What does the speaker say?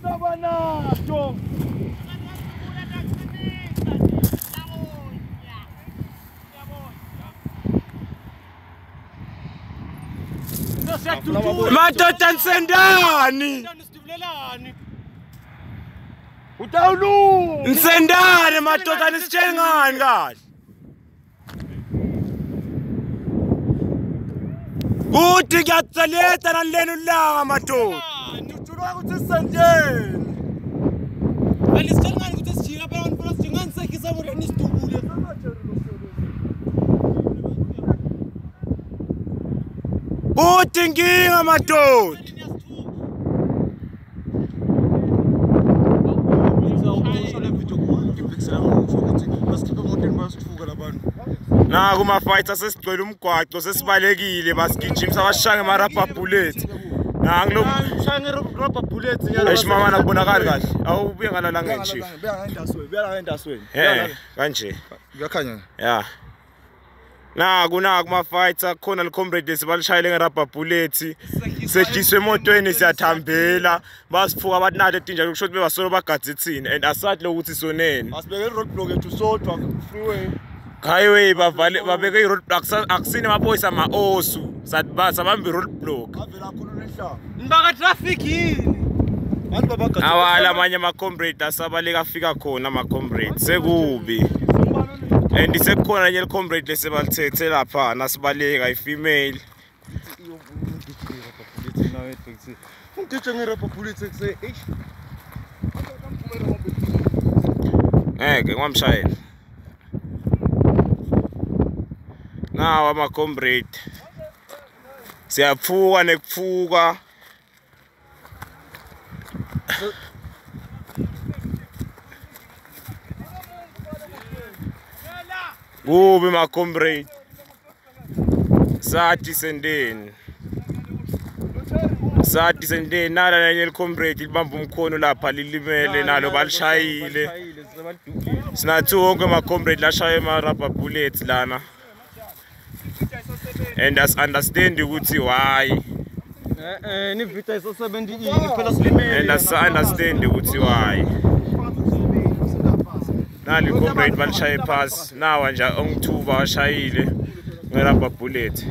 Sabanato. Madoda nisendani. Utawulunga. Nisendani madoda nisitshele ngani kahle? Kuthi kuyatsaleta nalelo langa madoda. Ngijulwa ukuthi sisendeni. Alisitsheli ngani ukuthi sijika phela nifuna sijika ngani sehlisa moto nisidubule. Kuthi inkinga madoda. Naku ma-fighter sesigcwele umgwaco sesibalekile basigijimisa basishaya ngema-rubber bullet. Nangu lo Rubber bullets Eish mama nakubonakali kahle. Awubuye ngala langeni chief. Beka ngendasweni, beka ngendasweni. Eh kanje. Kuyakhanya. Ya. Naku naku ma-fighter khona li-comrade esibalishayele nge-rubber bullet. Sejiswe emotweni siyathambela. Basiphuka bathi nathi etinja kusho ukuthi bebasolo bagadze thina and asathi lokuthi soneni. Asibeke i-roadblock yethu sodwa freeway. Highway bavale babeke i-roadblock akusini amaphoyisa ama-osu sabamba i-roadblock. Avela akhulula inhlamba. Nibaka traffic yini? Bantu babagadze. Awala amanye ama-comrade asabaleka afika khona ama-comrade sekubi and sekukhona enye li-comrade lesebalithethe lapha nasibaleka i-female. Ungidije nge-rubber bullets ekuse. Eish. Ngeke ngamshayela. Nawa ama-comrade siyaphuka nekuphuka. Kubi ma-comrade sathi sendeni sathi sendeni nala lenye li-comrade libamba umkhono lapha lilimele nalo balishayile. Sinathi wonke ama-comrade lashaye ama-rubber bullets lana and as understand ukuthi why. Eh ni-Vita iso-70 ini phela silimele. And as understand ukuthi why. Nali comrade balishaye phasi nawa nje ongithuba washayile nge-rubber bullet.